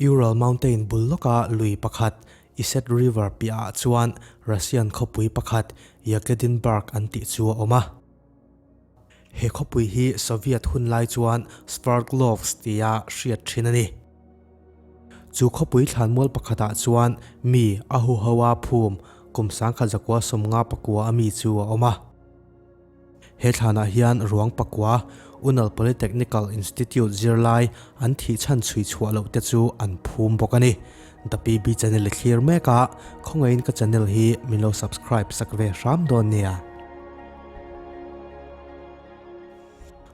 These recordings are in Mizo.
Ural Mountain bul lawka lui pakhat Iset River piahah chuan Russian khawpui pakhat Yekaterinburg an tih chu a awm a. He khawpui hi Soviet hun lai chuan Sverdlovsk tia hriat thin a ni. Chu khawpui thlanmual pakhatah chuan mi a huho a phum kum 1959 a mi chu a awm a. He thlanah hian ruang pakua Unal Polytechnical Institute zirlai an thih chhan chhui chhuah loh te chu an phum bawk a ni. The PB channel i thlir mek a, khawngaihin ka channel hi min lo subscribe sak ve hram dawn nia.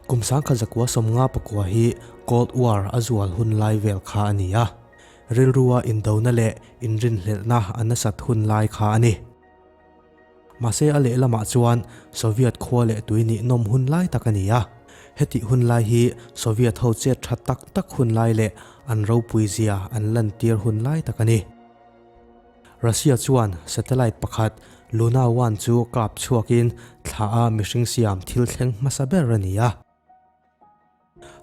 Kum 1994 hi Cold War a zual hun lai vel kha a ni a, rilrua indona leh inrinhlelhna a nasat hun lai kha a ni. Mahse a lehlamah chuan Soviet khua leh tui nih nawm hun lai tak a ni a. Hetih hun lai hi Soviet ho chet tha tak tak hun lai leh an ropui zia an lantir hun lai tak a ni. Russia chuan satellite pakhat Luna One chu kap chhuakin thla a mihring siam thil thleng hmasa ber a ni a.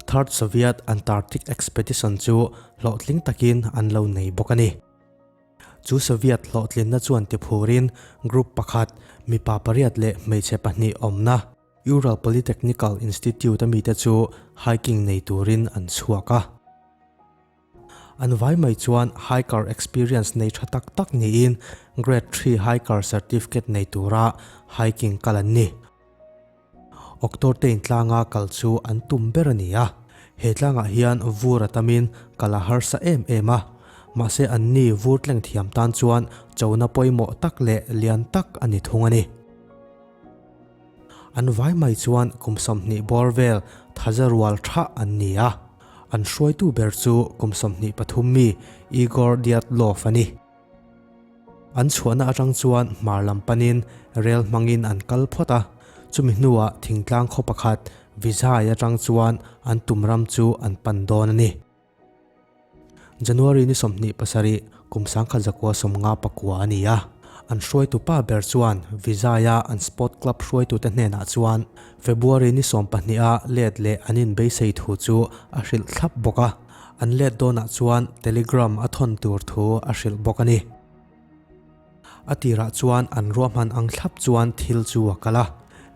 Third Soviet Antarctic Expedition chu hlawhtling takin an lo nei bawk a ni. Chu Soviet hlawhtlinna chuan tiphurin group pakhat, mipa pariat leh hmeichhe pahnih awmna Ural Polytechnical Institute a mite chu hiking nei turin an chhuak a. An vai mai chuan hiker experience nei tha tak tak niin Grade Three Hiker Certificate nei tura hiking kal an ni. Oktortein tlanga kal chu an tum ber a ni a, he tlangah hian vur a tamin kal a harsa em em a, mahse anni vur tleng thiam tan chuan chona pawimawh tak leh lian tak a ni thung a ni. An vai mai chuan kum 20 bawr vel thaza rual tha an ni a, an hruaitu ber chu kum 23 mi Igor Dyatlov a ni. An chhuahna atang chuan hmar lam panin rel hmangin an kal phawt a, chumi hnuah thingtlang khaw pakhat Vizhai atang chuan an tum ram chu an pan dawn a ni. January ni 27, kum 1959 a ni a, an hruaitu pa ber chuan Vizhai-a an sport club hruaitute hnenah chuan February ni 12 a let leh an inbeisei thu chu a hrilh thlap bawk a. An let dawnah chuan telegram a thawn tur thu a hrilh bawk a ni. A tirah chuan an ruahman ang thlap chuan thil chu a kal a.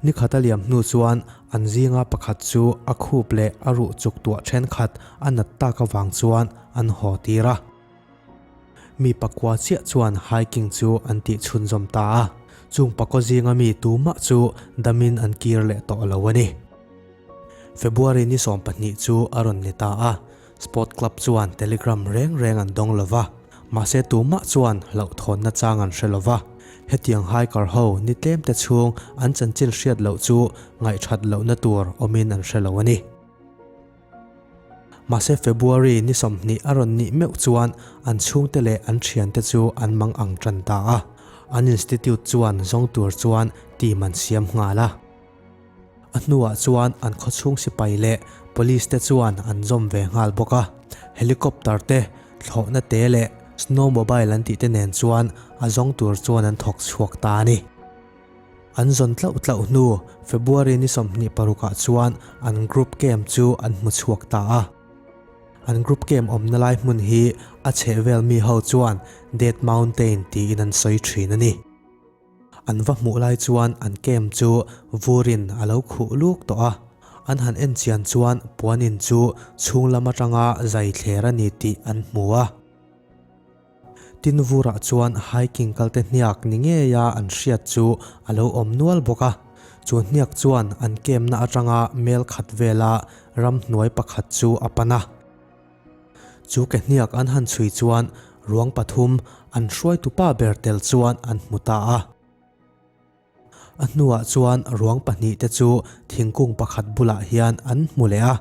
Ni khat a liam hnu chuan an zinga pakhat chu a khup leh a ruh chuk tuah thenkhat a nat tak avang chuan an haw tir a. Mi pakua chiah chuan hiking chu an tih chhunzawm ta a. Chung pakaw zinga mi tumah chu damin an kir leh tawh lo a ni. February ni 12 chu a rawn ni ta a, Sport Club chuan telegram reng reng an dawng lo va, mahse tumah chuan hlauhthawnna chang an hre lo va. Hetiang hiker ho ni tlem te chhung an chanchin hriat loh chu ngaihthat lohna tur awmin an hre lo a ni. Mahse February ni 20 a rawn nih meuh chuan an chhungte leh an thiante chu an mang ang tan ta a, an institute chuan zawng tur chuan team an siam nghal a. A hnuah chuan an khawchhung sipai leh police te chuan an zawm ve nghal bawk a, helicopter te, thlawhna te leh snowmobile an tih te nen chuan a zawng tur chuan an thawk chhuak ta a ni. An zawn tlauh tlauh hnu February ni 26 ah chuan an group camp chu an hmu chhuak ta a. An group camp awmna lai hmun hi a chhehvel mi ho chuan Death Mountain tiin an sawi thin a ni. An va hmuh lai chuan an camp chu vurin a lo khuh luk tawh a, an han en chian chuan puanin chu chhung lam atanga zai thler a ni tih an hmu a. Tin vurah chuan hiking kalte hniak ni ngeia an hriat chu a lo awm nual bawk a, chu hniak chuan an camp na atanga mel khat vela ramhnuai pakhat chu a pan a. Chu ke hniak an han chhui chuan ruang pathum an hruaitu pa ber tel chuan an hmu ta a. A hnuah chuan ruang pahnih te chu thingkung pakhat bulah hian an hmu leh a.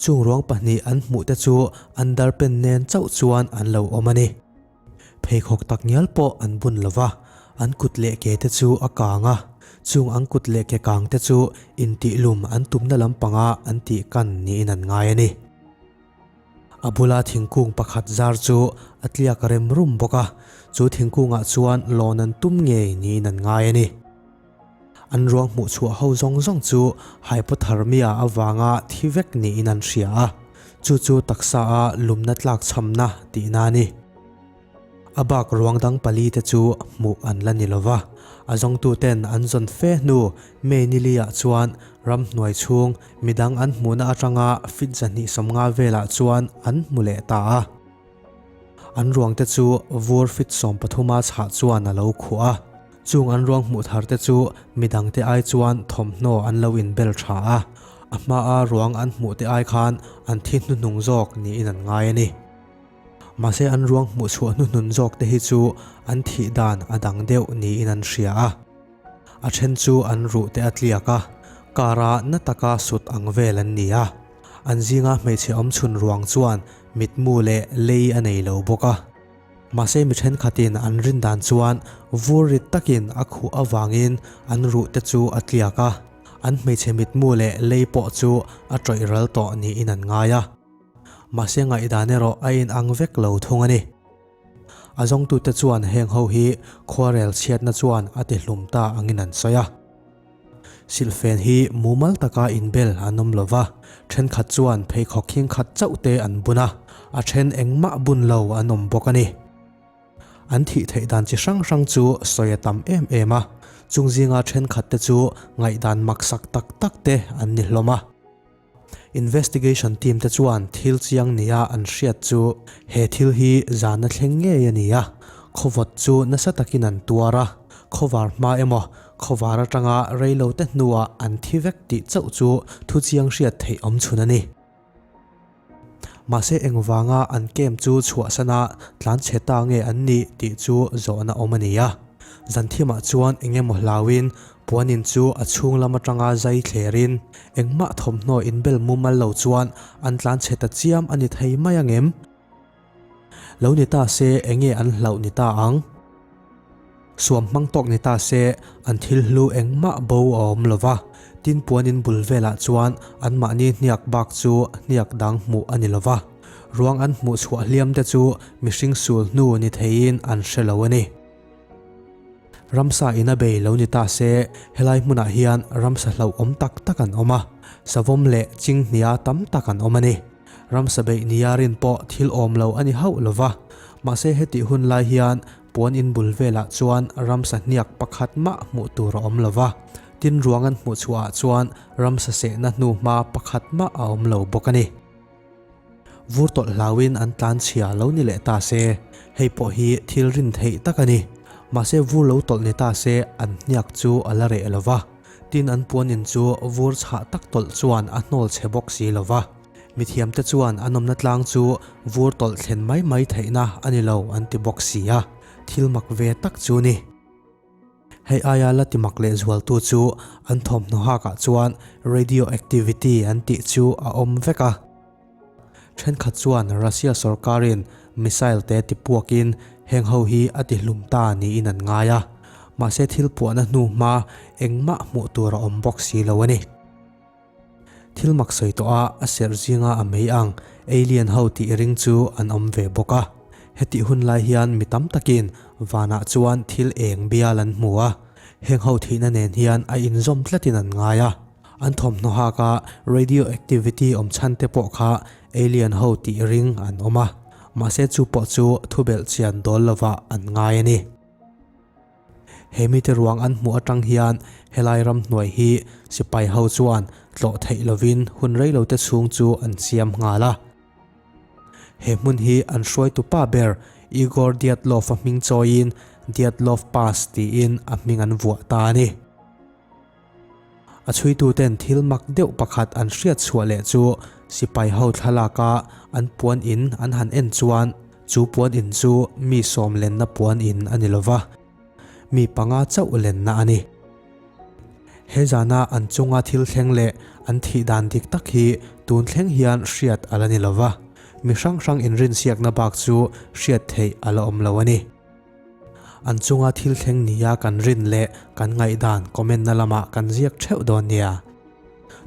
Chung ruang pahnih an hmuh te chu an darpen nen chauh chuan an lo awm a ni. Pheikhawk tak ngial pawh an bun lo va, an kut leh ke te chu a kang a, chung an kut leh ke kang te chu intihlum an tumna lampanga an tih kan niin an ngai a ni. A bula thingkung pakhat zar chu a tliak rem rum bawk a, chu thingkungah chuan lawn an tum ngei niin an ngai a ni. An ruang hmuh chhuah ho zawng zawng chu hypothermia avanga thi vek niin an hria a. Chu chu taksa a lumna tlak chhamna tihna a ni. A bak ruang dang pali te chu hmuh an la ni lova. A zawngtuten an zawn fe hnu May nili-ah chuan ramhnuai chhung midang an hmuhna atanga fit 250 velah chuan an hmu leh ta a. An ruang te chu vur fit 13 a chhah chuan a lo khuh a. Chung an ruang hmuh thar te chu midang te ai chuan thawmhnaw an lo inbel tha a. A hmaa ruang an hmuh te ai khan an thi hnuhnung zawk niin an ngai a ni. Mahse an ruang hmuh chhuah hnuhnun zawk te hi chu an thih dan a dang deuh niin an hria a. A then chu an ruh te a tliak a, car a na taka sut ang vel an ni a. An zinga hmeichhe awmchhun ruang chuan mitmu leh lei a nei lo bawk a. Mahse mi thenkhatin an rin dan chuan vur rit takin a khuh avangin an ruh te chu a tliak a, an hmeichhe mitmu leh lei pawh chu a tawih ral tawh niin an ngai a. Mahse ngaihdan erawh a inang vek lo thung a ni. A zawngtute chuan heng ho hi khuarel chhiatna chuan a ti hlum ta angin an sawi a. Silhfen hi mumal taka inbel an awm lo va, thenkhat chuan pheikhawk khing khat chauh te an bun a, a then engmah bun lo an awm bawk a ni. An thih theih dan chi hrang hrang chu sawi a tam em em a, chung zinga thenkhat te chu ngaihdan maksak tak tak te an ni hlawm a. Investigation team te chuan thil chiang nia an hriat chu he thil hi zana thleng ngei a ni a, khawvawt chu nasa takin an tuar a, khawvar hma emaw khawvar atanga reilo te hnuah an thi vek tih chauh chu thu chiang hriat theih awm chhun a ni. Mahse engvanga an camp chu chhuahsana tlanchhe ta nge an nih tih chu zawhna awm a ni a. Zanthimah chuan engemaw hlauin puanin chu a chhung lam atanga zai thlerin engmah thawmhnaw inbel mumal lo chuan an tlanchhe ta chiam a ni thei mai angem? Lo ni ta se enge an hlauh ni ta ang? Suam hmang tawk ni ta se an thil hlu engmah bo a awm lo va, tin puanin bul velah chuan anmahni hniak bak chu hniak dang hmuh a ni lo va, ruang an hmuh chhuah hliam te chu mihring sul hnu ni theiin an hre lo a ni. Ramsa in a bei lo ni ta se helai hmunah hian ramsa hlauhawm tak tak an awm a, savawm leh chinghnia tam tak an awm a ni. Ramsa beih nia rin pawh thil awm lo a ni hauh lo va, mahse hetih hun lai hian puan in bul velah chuan ramsa hniak pakhat mah hmuh tur a awm lo va, tin ruang an hmuh chhuahah chuan ramsa sehna hnu hma pakhat mah a awm lo bawk a ni. Vur tawlh hlauin an tlan chhia lo ni leh ta se, hei pawh hi thil rin theih tak a ni. Mahse vur lo tawlh ni ta se an hniak chu a la reh lo va, tin an puan in chu vur chhah tak tawlh chuan a hnawl chhe bawk si lo va. Mithiamte chuan an awmna tlang chu vur tawlh thlen mai mai theihna a ni lo an ti bawk si a, thil mak ve tak chu ni. Hei aia la ti mak leh zualtu chu an thawmhnaw hakah chuan radioactivity an tih chu a awm vek a. Thenkhat chuan Russia sorkarin missile te ti puakin heng ho hi a ti hlum ta niin an ngai a, mahse thil puahna hnu hma engmah hmuh tur a awm bawk si lo a ni. Thil mak sawi tawh a, a serh zinga a mei ang alien ho tih ring chu an awm ve bawk a. Hetih hun lai hian mi tam takin vanah chuan thil eng bial an hmu a, heng ho thihna nen hian a inzawm tlatin an ngai a. An thawmhnaw haka radioactivity awm chhan te pawh kha alien ho tih ring an awm a, mahse chu pawh chu thubelh chian dawl lovah an ngai a ni. He mite ruang an hmuh atang hian helai ramhnuai hi sipai ho chuan tlawh theih lovin hun reilote chhung chu an siam nghal a. He hmun hi an hruaitu pa ber Igor Dyatlov-a hming chawiin Dyatlov Pass tiin a hming an vuah ta a ni. A chhuituten thil mak deuh pakhat an hriat chhuah leh chu sipai ho thlalaka an puan in an han en chuan chu puan in chu mi sawm lenna puan in a ni lova, mi panga chauh lenna a ni. He zana an chunga thil thleng leh an thih dan dik tak hi tun thleng hian hriat a la ni lova, mi hrang hrang inrinsiakna bak chu hriat theih a la awm lo a ni. An chunga thil thleng nia kan rin leh kan ngaihdan comment na lamah kan ziak theuh dawn nia.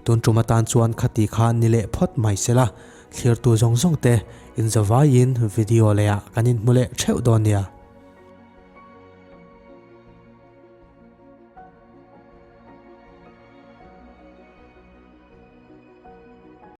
Tun tum atan chuan khati kha ni leh phawt mai sela, thlirtu zawng zawng te inzavaiin video lehah kan inhmu leh theuh dawn nia.